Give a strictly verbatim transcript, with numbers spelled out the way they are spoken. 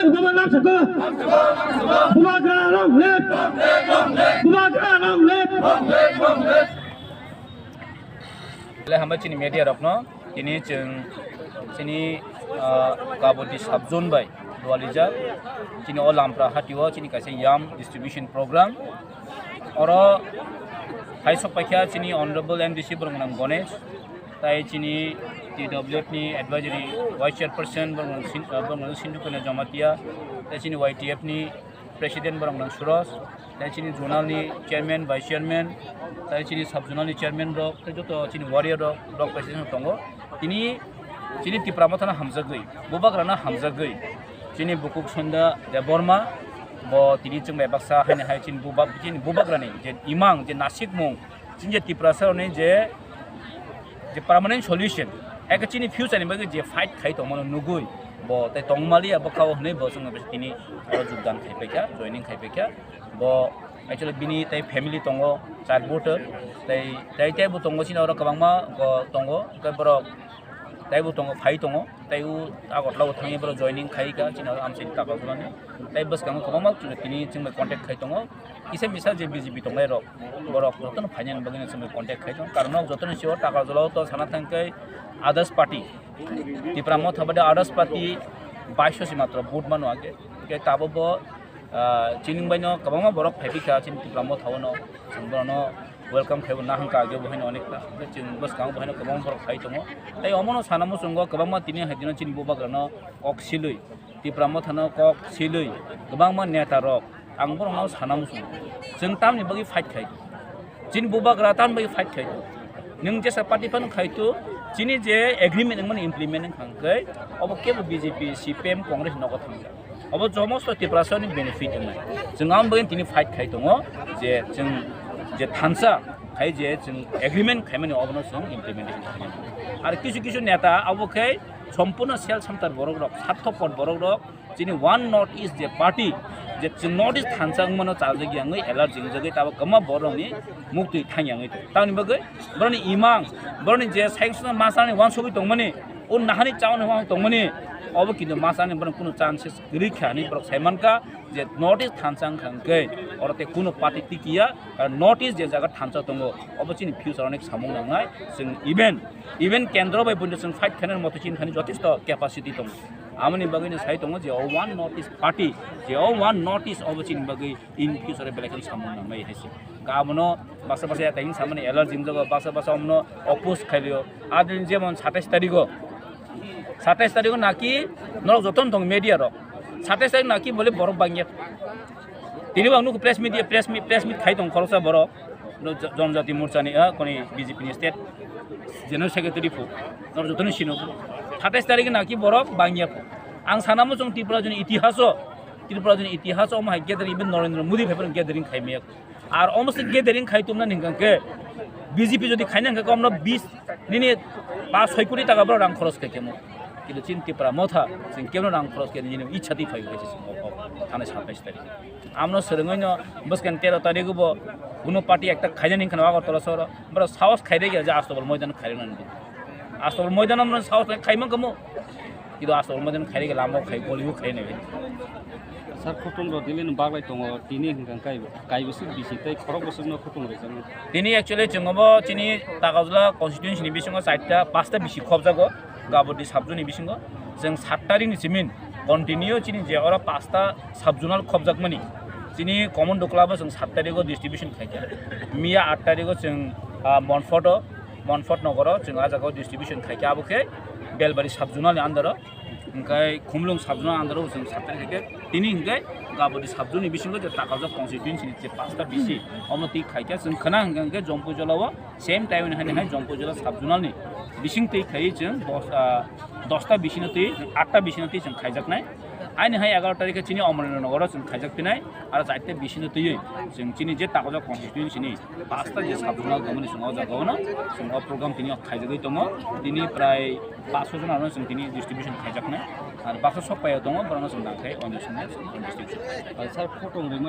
Bubagra long live! Bubagra long live! Bubagra long live! Belai hambai chini media rokno, tini chwng chini, ah, Kabodi sub zone bai dualijak chini o Lampra hatio chini kaisa yam distribution program. Oro hai sok paikha chini Honorable M D C borok nang Ganesh, tai chini T W F ni advisory vice chairperson borok nang Sin-, ah, borok nang Sindhu Kanya Jamatia, tai chini Y T F ni president borok nang Suraj, tai chini zonal ni chairman, vice chairman, tai chini sub zonal ni chairman rok, tai joto chini warrior rok, block president rok tongo. Tini chini Tipra Motha no hamjagwi, Bubagra no hamjagwi, chini bukuk Sunda Debbarma bo tini chwng bai baksa haini hai chini Bubag-, chini Bubagra ni je imang, je nasikmung, chini je Tiprasa rokni je, je permanent solution, eke chini future ni bagwi je fight khai tongmano nugwi, bo tai tongmaliya bwkhao hwnwi bo chwngno tini oro jogdan khai paikha, joining khai paikha. Bo actually bini tai family tongo, char bote, tai, tai, teibo tongo chini oro kwbangma bo tongo, hwnkhe borok teibo tongo, phai tongo, tai o Agartala o thangwi borok joining khai kha chini oro amchaini tapajwlani. Tai bwskango kwbangma tini chwngbai contact khai tongo. Kisa misa je B J P tongnai rok, borok jotono phainani bagwi no chwngbai contact khai tongo. Karon nok jotoni sio Takarjala o to sana thangkhe others party, Tipra Motha bade others party baiso si matro vote mano age. Hwnkhe tabo bo, ah, chini bai no kwbangma borok phai phi kha chini Tipra Motha o no, chwng bono welcome khai bo nahang kha age bo haino onek ta. Hwnkhe chwng bwskango bo haino kwbangma borok phai tongo. Tai omono sana muchungo kwbangma tini hai dino chini Bubagra no kok silwi, Tipra Motha no kok silwi kwbangma neta rok ang borokno sana muchungo. Chwng tamni bagwi fight khai? Chini Bubagra tamni bagwi fight khai? Nwng jesa party phano khai tu, chini je agreement wngmani implement wngkha hwnkhe obo kebo B J P, C P M, Congress nogo thangjak. Obo jomosto Tiprasani benefit wngnai. Chwng aboni bagwi tini fight khai tongo je chwng je thansa khai je chwng agreement khaimani obono chwng implementation khainai. Ar kisu kisu neta abo khe sompurno sel samtar borok rok, sarthopor borok rok, chini One North East je party, je chwng North East thansa wngmano chajagwi wngwi allergy wngjagwi tabok kwbangma borokni muktwi thangya wngwi tongo. Tamoni bagwi borokni imang, borokni je sanction masani uansugwi tongmani, o nahani chaoni uansugwi tongmani, obo kintu masani borokni kunu chances kwrwi kha hinwi borok sai mankha je North East thansa wngkha hwnkhe oro tei kunu party tikiya, karon North East je jaga thansa tongo, obo chini future onek samung nangnai. Chwng even, even kendro bai buino chwng fight khainani moto chini thani jotesto capacity tongo. Amoni bagwino sai tongo je o One North East party, je o One North East obo chini bagwi in future belai kheno samung nangnai hai se. Ka abono basa basa ya tangni samani allergy wngjago, basa basa omno oppose khailio. Adin jemon satais tarigo, satais tarigo naki norok jotono tong media rok. Satais tarik naki bole borok bangya. Tini bo ang nukho press media, press meet, press meet khai tong khoroksa borok. No, jo-, Jonjati Morcha ni, ah, koni B J P ni state general secretary pho. Norok jotono sino. Satais tarik naki borok bangya pho. Ang sana muchung Tripura joni itihaso, Tripura joni itihaso omo hai gathering, even Narendra Modi phai phano gathering khai maya. Ar omo se gathering khai tumna hingka khe B J P jodi khaina hingka khe omno bis nini pas soi koti taka borok rang khoros khai kemo. Kintu chini Tipra Motha chwng kemo rang khoros khe nini ichha twi phai khe chwng o, o, thani satais tarik. Amno swrwngwi no bwskang tero tarik bo kuno party ekta khaina hingka no Agartala soro borok sahos khai rega je Astobal moidan khai rega nani. Astobal moidan amno sahos khai mangkamo. Kintu Astobal moidan khai rega lama khai goli khai nai. Sir, kutung rok dili no baglai tongo, tini hingka kai, kai bwswk bisi tei khorok bwswk no kutung rwjaknai. Tini actually chwng obo chini Takarjala constituency ni bisingo charta, pasta bisi khobjago, Gabodi sub zone ni bisingo. Chwng sat tarik ni simin continue chini je oro pasta sub zonal khobjakmani. Chini common dukla bo chwng sat tarik o distribution khaikha. Miya at tarik o chwng, ah, Monfort o, Monfort nogoro chwng ah jaga o distribution khaikha. Abo khe Belbari sub zonal ni under o. Hingkai Khumlung sub zone under o chwng sat tarik khe tini hingkai Gabodi sub zone ni bisingo je Takarjala constituency ni je pasta bisi omo twi khaikha chwng khna hingka hingke Jompuijala o same time ni hani hai Jompuijala sub zonal ni bising twi khai chwng dos, ah, dosta bisi no twi atta bisi no twi chwng khaijaknai. Aini hai egaroh tarik khe chini Omornagar o chwng khaijak phinai aro charta bisi no twi chwng chini je Takarjala constituency ni pasta je sub zonal tongmani chwng o jaga o no chwng o program tini o khaijagwi tongo. Tini prai paso jona no chwng tini distribution khaijaknai. Ar baksa sok pai o tongo, borok no chwng nang khe o ni simi distribution. Sir, photo rwmani